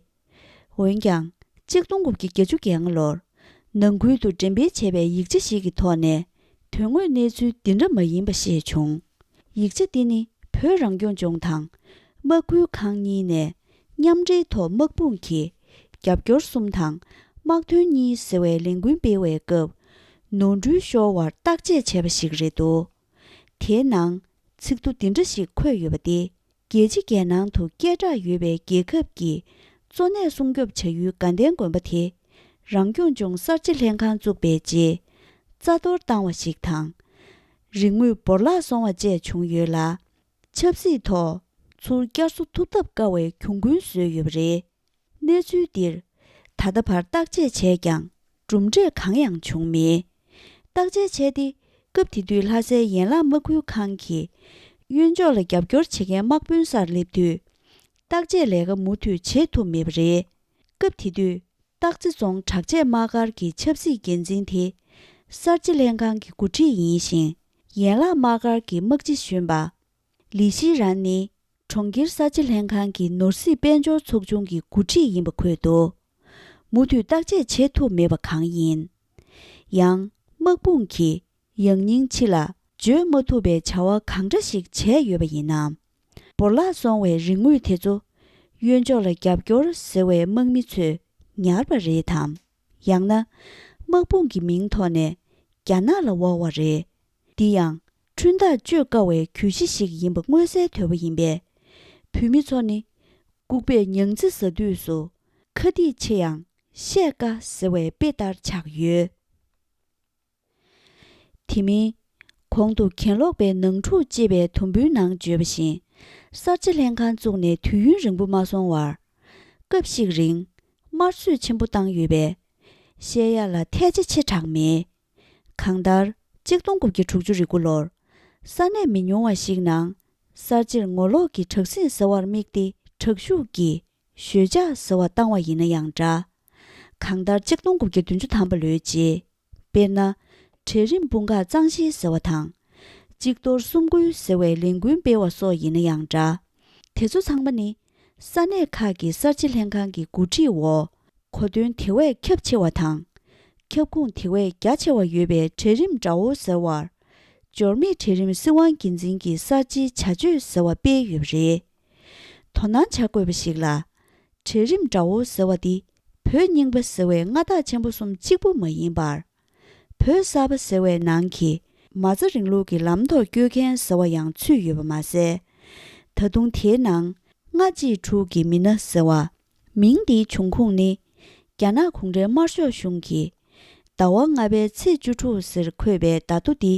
འོན་ཀྱང་། གཅིག་སྟོང་དགུ་བརྒྱ་བརྒྱད་ཅུ་གྱ་ལྔ་ལོར། ནང་ཁུལ་དུ་འགྲེམས་སྤེལ་བྱས་པའི་ཡིག་ཆ་ཞིག་གི་ཐོག་ནས། དོན་དངོས་གནས་ཚུལ་འདི་འདྲ་མ་ཡིན་པ་ཤེས་བྱུང་། ཡིག་ཆ་འདི་ནི་བོད་རང་སྐྱོང་ལྗོངས་དང་། དམག་ཁུལ་ཁང་གཉིས་ནས། མཉམ་འབྲེལ་ཐོག་དམག་དཔུང་གིས། རྒྱབ་སྐྱོར་གསུམ་དང་། དམག་དོན་གཉིས་ཟེར་བའི་ལས་འགུལ་སྤེལ་བའི་སྐབས། ནོར་འཁྲུལ་ཤོར་བར་བརྟག་དཔྱད་བྱས་པ་ཞིག་རེད་འདུག་དེའི་ནང་། ཚིག་ཐོ་འདི་འདྲ་ཞིག་འཁོད་ཡོད་པ་སྟེ། རྒྱལ་སྤྱི་རྒྱལ་ནང་དུ་སྐད་གྲགས་ཡོད་པའི་རྒྱལ་ཁབ་ཀྱི་གཙོ་གནད་སྲུང་སྐྱོབ་བྱ་ཡུལ་དགའ་ལྡན་དགོན་པ་དེ་རང་སྐྱོང་ལྗོངས་གསར་བརྗེ་ལྷན་ཁང་བཙུགས་པའི་རྗེས་རྩ་གཏོར་བཏང་བ་ཞིག་དང་། རིག་དངོས་བོར་བརླག་སོང་བ་བཅས་བྱུང་ཡོད་ལ། ཆབ་སྲིད་ཐོག་ཚུར་བསྐྱར་གསོ་ཐུབ་ཐབས་དཀའ་བའི་གྱོང་གུན་བཟོས་ཡོད་པ་རེད། གནས་ཚུལ་འདིར་ད་ལྟ་བར་བརྟག་དཔྱད་བྱས་ཀྱང་གྲུབ་འབྲས་གང་ཡང་བྱུང་མེད། བརྟག་དཔྱད་བྱས་ཏེ། སྐབས་དེ་དུས་ལྷ་སའི་ཡན་ལག་དམག་ཁུལ་ཁང་གིས་གཡོན་ཕྱོགས་ལ་རྒྱབ་སྐྱོར་བྱེད་མཁན་དམག་དཔོན་སར་སླེབས་དུས། བརྟག་དཔྱད་ལས་ཀ་མུ་མཐུད་བྱེད་ཐུབ་མེད་པ་རེད། སྐབས་དེ་དུས་སྟག་རྩེ་རྫོང་དྲག་ཆས་དམག་སྒར་གྱི་ཆབ་སྲིད་འགན་འཛིན་དེ་གསར་བརྗེ་ལྷན་ཁང་གི་འགོ་ཁྲིད་ཡིན་ཞིང་། ཡན་ལག་དམག་སྒར་གྱི་དམག་སྤྱི་གཞོན་པ་ལི་ཤི་རན་ནི་གྲོང་ཁྱེར་གསར་བརྗེ་ལྷན་ཁང་གི་ནོར་སྲིད་དཔལ་འབྱོར་ཚོགས་ཆུང་གི་འགོ་ཁྲིད་ཡིན་པ་འཁོད་འདུག་མུ་མཐུད་བརྟག་དཔྱད་བྱེད་ཐུབ་མེད་པ་གང་ཡིན། ཡང་། དམག་དཔུང་གིས་ཡང་སྙིང་ཕྱི་ལ་བརྗོད་མ་ཐུབ་པའི་བྱ་བ་གང་འདྲ་ཞིག་བྱས་ཡོད་པ་ཡིན་ནམ། བོར་བརླག་སོང་བའི་རིག་དངོས་དེ་ཚོ་གཡོན་ཕྱོགས་ལ་རྒྱབ་སྐྱོར་ཟེར་བའི་དམག་མི་ཚོས་ཉར་བ་རེད་དམ། ཡང་ན། དམག་དཔུང་གི་མིང་ཐོག་ནས་རྒྱ་ནག་ལ་དབོར་བ་རེད། འདི་ཡང་ཁྲུན་ཐག་གཅོད་དཀའ་བའི་གྱོད་གཞི་ཞིག་ཡིན་པ་མངོན་གསལ་དོད་པོ་ཡིན་པས། བོད་མི་ཚོ་ནི་ལྐུགས་པས་མྱང་རྩི་ཟ་དུས་སུ་ཁ་ཏིག་ཆེ་ཡང་བཤད་དཀའ་ཟེར་བའི་དཔེ་ལྟར་ཆགས་ཡོད། དེ་མིན། གོང་དུ་གྱེན་ལོག་པའི་ནང་འཁྲུག་ཅེས་པའི་དུམ་བུའི་ནང་བརྗོད་པ་བཞིན། གསར་བརྗེ་ལྷན་ཁང་བཙུགས་ནས་དུས་ཡུན་རིང་པོ་མ་སོང་བར། སྐབས་ཤིག་རིང་དམར་གསོད་ཆེན་པོ་བཏང་ཡོད་པས། བཤད་ཡ་ལ་ཐལ་ཆ་ཆེ་དྲགས་མེད། གང་ལྟར། གཅིག་སྟོང་དགུ་བརྒྱ་དྲུག་ཅུ་རེ་དགུ་ལོར། ས་གནས་མི་ཉུང་བ་ཞིག་ནང་གསར་བརྗེར་ངོ་ལོག་གི་དྲག་ཟིང་ཟེར་བར་དམིགས་ཏེ་དྲག་ཤུགས་ཀྱིས་ཞོད་འཇགས་ཟེར་བ་བཏང་བ་ཡིན་ན་ཡང་འདྲ། གང་ལྟར་གཅིག་སྟོང་དགུ་བརྒྱ་བདུན་ཅུ་ཐམ་པ་ལོའི་རྗེས། དཔེར་ན། གྲལ་རིམ་དཔུང་ཁག་གཙང་བཤེར་ཟེར་བ་དང་། གཅིག་གཏོར་གསུམ་བསྐུལ་ཟེར་བའི་ལས་འགུལ་སྤེལ་བ་སོགས་ཡིན་ན་ཡང་འདྲ། དེ་ཚོ་ཚང་མ་ནི། ས་གནས་ཁག་གི་གསར་བརྗེ་ལྷན་ཁང་གི་འགོ་ཁྲིད་འོག་གོ་དོན་དེ་བས་ཁྱབ་ཆེ་བ་དང་། ཁྱབ་ཁོངས་དེ་བས་རྒྱ་ཆེ་བ་ཡོད་པའི་གྲལ་རིམ་འདྲ་བོ་ཟེར་བར། འབྱོར་མེད་གྲལ་རིམ་སྲིད་དབང་སྒེར་འཛིན་གྱི་གསར་བརྗེའི་བྱ་སྤྱོད་ཟེར་བ་སྤེལ་ཡོད་པ་རེད། དོ་སྣང་བྱ་དགོས་པ་ཞིག་ལ། གྲལ་རིམ་འདྲ་བོ་ཟེར་བ་འདི་བོད་རྙིང་པ་ཟེར་བའི་མངའ་བདག་ཆེན་པོ་གསུམ་གཅིག་པུ་མ་ཡིན་པར། བོད་གསར་པ་ཟེར་བའི་ནང་གི་མ་རྩ་རིང་ལུགས་ཀྱི་ལམ་ཐོག་བསྐྱོད་མཁན་ཟེར་བ་ཡང་ཚུད་ཡོད་པ་མ་ཟད། ད་དུང་དེའི་ནང་ལྔ་གཅིག་དྲུག་གི་མི་སྣ་ཟེར་བ། མིང་འདིའི་འབྱུང་ཁུངས་ནི། རྒྱ་ནག་གུང་ཁྲན་དམར་ཤོག་གཞུང་གིས་ཟླ་བ་ལྔ་པའི་ཚེས་བཅུ་དྲུག་ཟེར་འཁོད་པའི་ཟླ་ཐོ་འདི།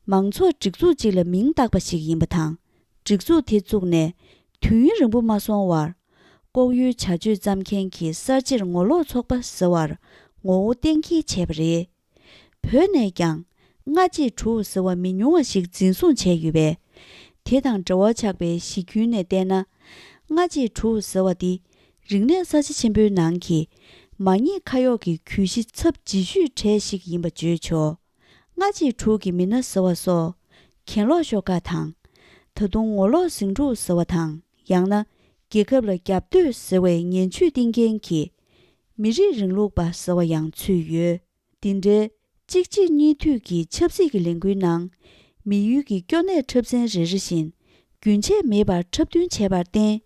མང་ཚོགས་སྒྲིག་འཛུགས་ཅིག་ལ་མིང་བཏགས་པ་ཞིག་ཡིན་པ་དང་། སྒྲིག་འཛུགས་དེ་བཙུགས་ནས་དུས་ཡུན་རིང་པོ་མ་སོང་བར། ལྐོག་གཡོའི་བྱ་སྤྱོད་བརྩམས་མཁན་གྱི་གསར་བརྗེར་ངོ་ལོག་ཚོགས་པ་ཟེར་བར་ངོ་བོ་གཏན་འཁེལ་བྱས་པ་རེད། བོད་ནས་ཀྱང་ལྔ་གཅིག་དྲུག་ཟེར་བ་མི་ཉུང་བ་ཞིག་འཛིན་བཟུང་བྱས་ཡོད་པས། དེ་དང་འབྲེལ་བ་ཆགས་པའི་གཞི་ཁྱོན་ནས་བལྟས་ན། ལྔ་གཅིག་དྲུག་ཟེར་བ་འདི་རིག་གནས་གསར་བརྗེ་ཆེན་པོའི་ནང་གི་མ་ཉེས་ཁ་གཡོག་གི་གྱོད་གཞི་ཚབས་ལྗིད་ཤོས་གྲས་ཤིག་ཡིན་པ་བརྗོད་ཆོག་ལྔ་གཅིག་དྲུག་གི་མི་སྣ་ཟེར་བ་སོགས་གྱེན་ལོག་ཤོག་ཁག་དང་། ད་དུང་ངོ་ལོག་ཟིང་འཁྲུག་ཟེར་བ་དང་ཡང་ན་རྒྱལ་ཁབ་ལ་རྒྱབ་གཏོད་ཟེར་བའི་ངན་ཇུས་བཏིང་མཁན་གྱི་མི་རིགས་རིང་ལུགས་པ་ཟེར་བ་ཡང་ཚུད་ཡོད། འདི་འདྲའི་གཅིག་རྗེས་གཉིས་མཐུད་ཀྱི་ཆབ་སྲིད་ཀྱི་ལས་འགུལ་ནང་མི་ཡུལ་གྱི་སྐྱོ་གནས་འཁྲབ་ཚན་རེ་རེ་བཞིན་རྒྱུན་ཆད་མེད་པར་འཁྲབ་སྟོན་བྱས་པར་བརྟེན།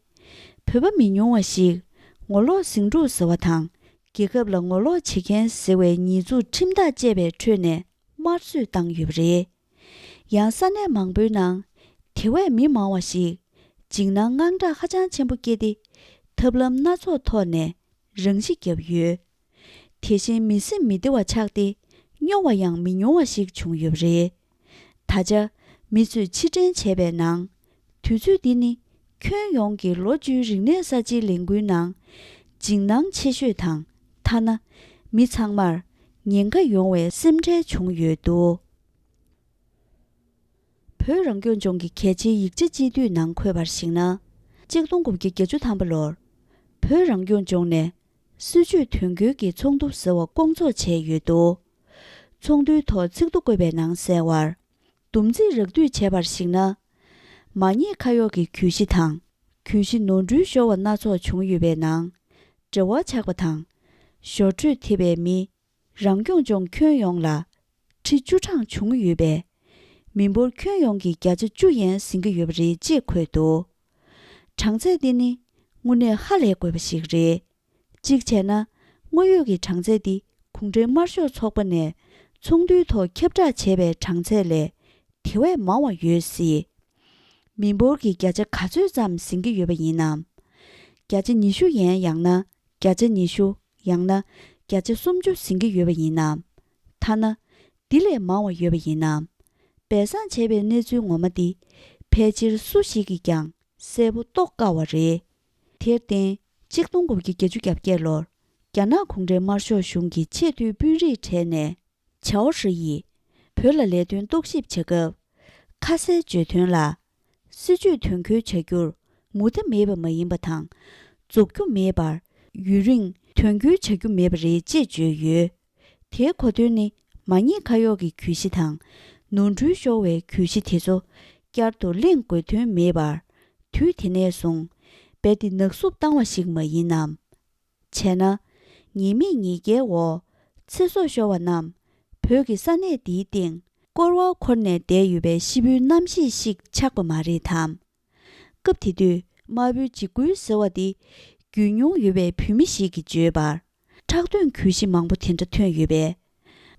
བོད་པ་མི་ཉུང་བ་ཞིག་ངོ་ལོག་ཟིང་འཁྲུག་ཟེར་བ་དང་རྒྱལ་ཁབ་ལ་ངོ་ལོག་བྱེད་མཁན་ཟེར་བའི་ཉེས་འཛུགས་ཁྲིམས་ཐག་བཅད་པའི་ཁྲོད་ནས་དམར་གསོད་བཏང་ཡོད་པ་རེད། ཡང་ས་གནས་མང་པོའི་ནང་དེ་བས་མི་མང་བ་ཞིག་འཇིགས་སྣང་དངངས་སྐྲག་ཧ་ཅང་ཆེན་པོ་སྐྱེས་ཏེ་ཐབས་ལམ་སྣ་ཚོགས་ཐོག་ནས་རང་ཤི་བརྒྱབ་ཡོད། དེ་བཞིན་མི་སེམས་མི་བདེ་བ་ཆགས་ཏེ་སྨྱོ་བ་ཡང་མི་ཉུང་བ་ཞིག་བྱུང་ཡོད་པ་རེད། ད་ཆ་མི་ཚོས་ཕྱིར་དྲན་བྱས་པའི་ནང་དུས་ཚོད་འདི་ནི་ཁྱོན་ཡོངས་ཀྱི་ལོ་བཅུའི་རིག་གནས་གསར་བརྗེའི་ལས་འགུལ་ནང་འཇིགས་སྣང་ཆེ་ཤོས་དང་ཐ་ན་མི་ཚང་མར་ཉེན་ཁ་ཡོང་བའི་སེམས་ཁྲལ་བྱུང་ཡོད་འདུག་བོད་རང་སྐྱོང་ལྗོངས་ཀྱི་གལ་ཆེའི་ཡིག་ཆ་སྤྱི་འཐུས་ནང་འཁོད་པར་གཞིགས་ན། གཅིག་སྟོང་དགུ་བརྒྱ་བརྒྱད་ཅུ་ཐམ་པ་ལོར་བོད་རང་སྐྱོང་ལྗོངས་ནས་སྲིད་བྱུས་དོན་འཁྱོལ་གྱི་ཚོགས་འདུ་ཟེར་བ་བསྐོང་ཚོགས་བྱས་ཡོད་འདུག་ཚོགས་འདུའི་ཐོག་ཚིག་ཐོ་བཀོད་པའི་ནང་གསལ་བར། བསྡོམས་རྩིས་རགས་བསྡུས་བྱས་པར་གཞིགས་ན། མ་ཉེས་ཁ་གཡོག་གི་གྱོད་གཞི་དང་། གྱོད་གཞི་ནོར་འཁྲུལ་ཤོར་བ་སྣ་ཚོགས་བྱུང་ཡོད་པའི་ནང་། འབྲེལ་བ་ཆགས་པ་དང་། ཞོར་འཕྲོས་ཐེབས་པའི་མི། རང་སྐྱོང་ལྗོངས་ཁྱོན་ཡོངས་ལ་ཁྲི་བཅུ་གྲངས་བྱུང་ཡོད་པས། མི་འབོར་ཁྱོན་ཡོངས་ཀྱི་བརྒྱ་ཆ་བཅུ་ཡན་ཟིན་གྱི་ཡོད་པ་རེད་ཅེས་འཁོད་འདུག་གྲངས་ཚད་འདི་ནི་དངོས་གནས་ཧ་ལས་དགོས་པ་ཞིག་རེད། གཅིག་བྱས་ན། དངོས་ཡོད་ཀྱི་གྲངས་ཚད་འདི་གུང་ཁྲན་དམར་ཤོག་ཚོགས་པ་ནས་ཚོགས་འདུའི་ཐོག་ཁྱབ་བསྒྲགས་བྱས་པའི་གྲངས་ཚད་ལས་དེ་བས་མང་བ་ཡོད་སྲིད། མི་འབོར་གྱི་བརྒྱ་ཆ་ག་ཚོད་ཙམ་ཟིན་གྱི་ཡོད་པ་ཡིན་ནམ། བརྒྱ་ཆ་ཉི་ཤུ་ཡན་ཡང་ན་བརྒྱ་ཆ་ཉི་ཤུ་ཡང་ན་བརྒྱ་ཆ་སུམ་ཅུ་ཟིན་གྱི་ཡོད་པ་ཡིན་ནམ། ཐ་ན། འདི་ལས་མང་བ་ཡོད་པ་ཡིན་ནམ། སྦས་གསང་བྱས་པའི་གནས་ཚུལ་ངོ་མ་འདི་ཕལ་ཆེར་སུ་ཞིག་གིས་ཀྱང་གསལ་པོ་རྟོགས་དཀའ་བ་རེད། དེར་བརྟེན་གཅིག་སྟོང་དགུ་བརྒྱ་བརྒྱད་ཅུ་གྱ་བརྒྱད་ལོར་རྒྱ་ནག་གུང་ཁྲན་དམར་ཤོག་གཞུང་གི་ཆེས་མཐོའི་དཔོན་རིགས་གྲས་ནས། ཆའོ་ཧྲི་ཡིས་བོད་ལ་ལས་དོན་རྟོག་ཞིབ་བྱ་སྐབས། ཁ་གསལ་བརྗོད་དོན་ལ། སྲིད་བྱུས་དོན་འཁྱོལ་བྱ་རྒྱུར་མུ་མཐའ་མེད་པ་མ་ཡིན་པ་དང་། རྫོགས་རྒྱུ་མེད་པར་ཡུན་རིང་དོན་འཁྱོལ་བྱ་རྒྱུ་མེད་པ་རེད་ཅེས་བརྗོད་ཡོད། དེའི་གོ་དོན་ནི་མ་ཉེས་ཁ་གཡོགས་ཀྱི་གྱོད་གཞི་དང་ནོར་འཁྲུལ་ཤོར་བའི་གྱོད་གཞི་དེ་ཚོ་བསྐྱར་དུ་གླེང་དགོས་དོན་མེད་པར། དུས་དེ་ནས་བཟུང་རྦད་དེ་ནག་བསུབ་བཏང་བ་ཞིག་མ་ཡིན་ནམ། བྱས་ན། ཉེས་མེད་ཉེས་འགེལ་འོག་ཚེ་སྲོག་ཤོར་བ་རྣམས་བོད་ཀྱི་ས་གནས་འདིའི་སྟེང་སྐོར་བ་འཁོར་ནས་བསྡད་ཡོད་པའི་ཤི་བོའི་རྣམ་ཤེས་ཤིག་ཆགས་པ་མ་རེད་དམ། སྐབས་དེ་དུས་དམར་པོའི་འཇིགས་སྐུལ་ཟེར་བ་འདི་བརྒྱུད་མྱོང་ཡོད་པའི་བོད་མི་ཞིག་གིས་བརྗོད་པར། ཁྲག་འདོན་གྱོད་གཞི་མང་པོ་དེ་འདྲ་ཐོན་ཡོད་པས།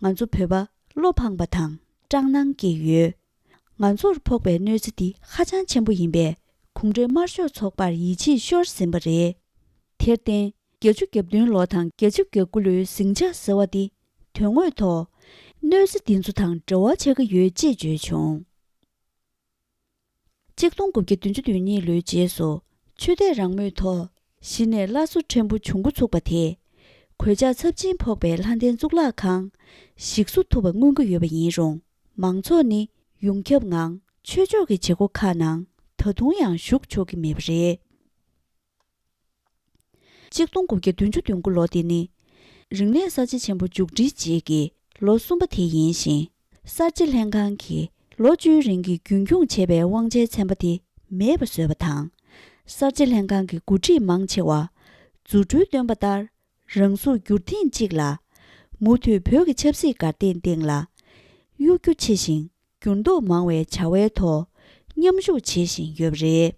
ང་ཚོ་བོད་པ་བློ་ཕངས་པ་དང་སྐྲག་སྣང་སྐྱེས་ཡོད། ང་ཚོར་ཕོག་པའི་གནོད་འཚེ་འདི་ཧ་ཅང་ཆེན་པོ་ཡིན་པས། གུང་ཁྲན་དམར་ཤོག་ཚོགས་པར་ཡིད་ཆེས་ཤོར་ཟིན་པ་རེད། དེར་བརྟེན་བརྒྱད་ཅུ་གྱ་བདུན་ལོ་དང་བརྒྱད་ཅུ་གྱ་དགུ་ལོའི་ཟིང་ཆ་ཟེར་བ་འདི་དོན་དངོས་ཐོག་གནོད་འཚེ་འདི་ཚོ་དང་འབྲེལ་བ་ཆགས་ཀྱི་ཡོད་ཅེས་བརྗོད་བྱུང་། གཅིག་སྟོང་དགུ་བརྒྱ་བདུན་ཅུ་དོན་གཉིས་ལོའི་རྗེས་སུ་ཆོས་དད་རང་མོས་ཐོག་གཞི་ནས་སླར་གསོ་ཕྲན་བུ་འབྱུང་འགོ་ཚུགས་པ་དེས། གོད་ཆག་ཚབས་ཆེན་ཕོག་པའི་ལྷ་ལྡན་གཙུག་ལག་ཁང་ཞིག་གསོ་ཐུབ་པ་མངོན་གྱི་ཡོད་པ་ཡིན་རུང་། མང་ཚོགས་ནི་ཡོངས་ཁྱབ་ངང་ཆོས་ཕྱོགས་ཀྱི་བྱེད་སྒོ་ཁག་ནང་ད་དུང་ཡང་ཞུགས་ཆོག་གི་མེད་པ་རེད། གཅིག་སྟོང་དགུ་བརྒྱ་བདུན་ཅུ་དོན་དགུ་ལོ་དེ་ནི། རིག་གནས་གསར་བརྗེ་ཆེན་པོ་མཇུག་སྒྲིལ་རྗེས་ཀྱི་ལོ་གསུམ་པ་དེ་ཡིན་ཞིང་། གསར་བརྗེ་ལྷན་ཁང་གིས་ལོ་བཅུའི་རིང་གི་རྒྱུན་འཁྱོངས་བྱས་པའི་དབང་ཆའི་ཚན་པ་དེ་མེད་པ་བཟོས་པ་དང་། གསར་བརྗེ་ལྷན་ཁང་གི་འགོ་ཁྲིད་མང་ཆེ་བ། རྫུ་འཕྲུལ་སྟོན་པ་ལྟར་རང་གཟུགས་བསྒྱུར་ཐེངས་གཅིག་ལ། མུ་མཐུད་བོད་ཀྱི་ཆབ་སྲིད་གར་སྟེགས་སྟེང་ལ། གཡོ་སྒྱུ་ཆེ་ཞིང་འགྱུར་ལྡོག་མང་བའི་བྱ་བའི་ཐོག་མཉམ་ཞུགས་བྱེད་བཞིན་ཡོད་པ་རེད།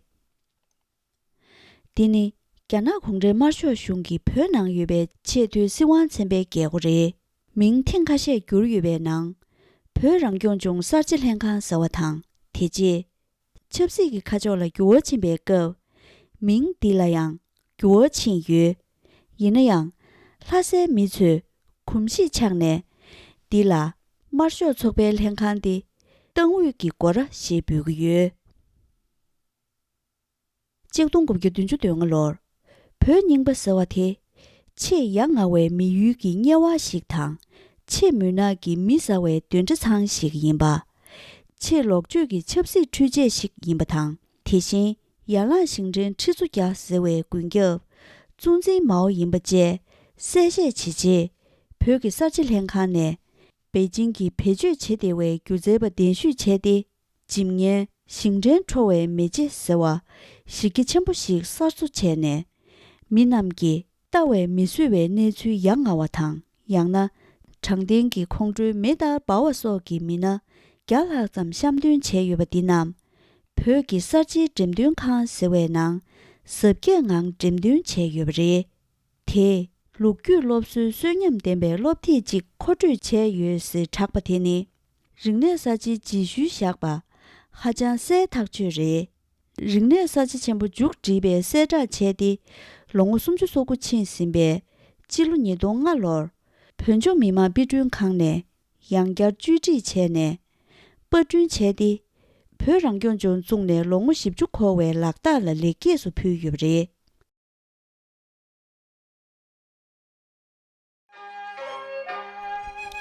འདི་ནི་རྒྱ་ནག་གུང་ཁྲན་དམར་ཤོག་གཞུང་གིས་བོད་ནང་ཡོད་པའི་ཆེས་མཐོའི་སྲིད་དབང་ཚན་པའི་རྒྱལ་སྒོ་རེད། མིང་ཐེངས་ཁ་ཤས་བསྒྱུར་ཡོད་པའི་ནང་། བོད་རང་སྐྱོང་ལྗོངས་གསར་བརྗེ་ལྷན་ཁང་ཟེར་བ་དང་། དེ་རྗེས་ཆབ་སྲིད་ཀྱི་ཁ་ཕྱོགས་ལ་འགྱུར་བ་ཕྱིན་པའི་སྐབས། མིང་འདི་ལ་ཡང་འགྱུར་བ་ཕྱིན་ཡོད། ཡིན་ན་ཡང་། ལྷ་སའི་མི་ཚོས་གོམས་གཤིས་ཆགས་ནས། འདི་ལ་དམར་ཤོག་ཚོགས་པའི་ལྷན་ཁང་སྟེ། གཏང་དབུས་ཀྱི་སྒོ་ར་ཞེས་འབོད་ཀྱི་ཡོད། གཅིག་སྟོང་དགུ་བརྒྱ་བདུན་ཅུ་དོན་ལྔ་ལོར། བོད་རྙིང་པ་ཟེར་བ་དེ། ཆེས་ཡ་ང་བའི་མི་ཡུལ་གྱི་དམྱལ་བ་ཞིག་དང་། ཆེས་མུན་ནག་གི་མི་ཟ་བའི་གདོན་འདྲེ་ཚང་ཞིག་ཡིན་པ། ཆེས་ལོག་སྤྱོད་ཀྱི་ཆབ་སྲིད་འཕྲུལ་ཆས་ཤིག་ཡིན་པ་དང་། དེ་བཞིན་ཡན་ལག་ཞིང་བྲན་ཁྲི་ཚོ་བརྒྱ་ཟེར་བའི་མགོན་སྐྱབས་གཙོ་འཛིན་མའོ་ཡིན་པ་བཅས་གསལ་བཤད་བྱེད་ཆེད། བོད་ཀྱི་གསར་བརྗེ་ལྷན་ཁང་ནས་པེ་ཅིང་གི་བེད་སྤྱོད་བྱེད་བདེ་བའི་སྒྱུ་རྩལ་པ་གདན་ཞུས་བྱས་ཏེ། འཇིམ་བརྙན་ཞིང་བྲན་ཁྲོ་བའི་མེ་ལྕེ་ཟེར་བ་གཞི་རྒྱ་ཆེན་པོ་ཞིག་གསར་བཟོ་བྱས་ནས། མི་རྣམས་ཀྱིས་ལྟ་བས་མི་བཟོད་པའི་གནས་ཚུལ་ཡ་ང་བ་དང་། ཡང་ན། དྲང་བདེན་གྱི་ཁོང་ཁྲོའི་མེ་ལྟར་འབར་བ་སོགས་ཀྱི་མི་སྣ་བརྒྱ་ལྷག་ཙམ་བཤམས་སྟོན་བྱས་ཡོད་པ་འདི་རྣམས། བོད་ཀྱི་གསར་བརྗེའི་འགྲེམས་སྟོན་ཁང་ཟེར་བའི་ནང་གཟབ་རྒྱས་ངང་འགྲེམས་སྟོན་བྱས་ཡོད་པ་རེད། དེས་ལོ་རྒྱུས་སློབ་གསོའི་གསོན་ཉམས་ལྡན་པའི་སློབ་དེབ་ཅིག་མཁོ་སྤྲོད་བྱས་ཡོད་ཟེར་གྲགས་པ་དེ་ནི། རིག་གནས་གསར་བརྗེའི་རྗེས་ཤུལ་བཞག་པ་ཧ་ཅང་གསལ་ཐག་ཆོད་རེད། རིག་གནས་གསར་བརྗེ་ཆེན་པོ་མཇུག་བསྒྲིལ་བའི་གསལ་བསྒྲགས་བྱས་ཏེ། ལོ་ངོ་སུམ་ཅུ་སོ་དགུ་ཕྱིན་ཟིན་པའི་སྤྱི་ལོ་ཉིས་སྟོང་ལྔ་ལོར། བོད་ལྗོངས་མི་དམངས་དཔེ་སྐྲུན་ཁང་ནས་ཡང་བསྐྱར་བཅོས་སྒྲིག་བྱས་ནས། པར་སྐྲུན་བྱས་ཏེ། བོད་རང་སྐྱོང་ལྗོངས་བཙུགས་ནས་ལོ་ངོ་བཞི་བཅུ་འཁོར་བའི་ལག་རྟགས་ལ་ལེགས་སྐྱེས་སུ་ཕུལ་ཡོད་པ་རེད།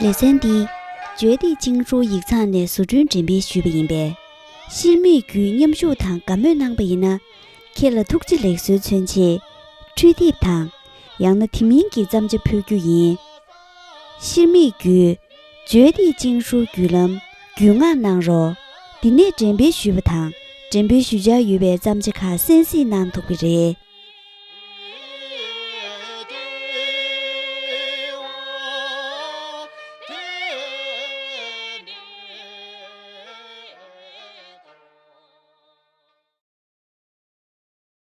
ལེ་ཚན་འདི་ཇོ་ཏི་ཅིང་ཧྲུའུ་ཡིག་ཚང་ནས་བཟོ་སྐྲུན་འགྲེམས་སྤེལ་ཞུས་པ་ཡིན་པས། ཤེར་མིག་བརྒྱུད་མཉམ་ཞུགས་དང་དགའ་མོས་གནང་པ་ཡིན་ན། ཁྱེད་ལ་ཐུགས་རྗེ་ལེགས་གསོལ་མཚོན་ཆེད། འཕྲུལ་དེབ་དང་། ཡང་ན་དེ་མིན་གྱི་བརྩམས་བྱ་ཕུལ་རྒྱུ་ཡིན། ཤེར་མིག་བརྒྱུད། ཇོ་ཏི་ཅིང་ཧྲུའུ་བརྒྱུད་ལམ་བརྒྱུད་མངགས་གནང་རོགས། འདི་ནས་འགྲེམས་སྤེལ་ཞུས་པ་དང་། འགྲེམས་སྤེལ་ཞུ་འཆར་ཡོད་པའི་བརྩམས་བྱ་ཁག་གསན་གཟིགས་གནང་ཐུབ་ཀྱི་རེད།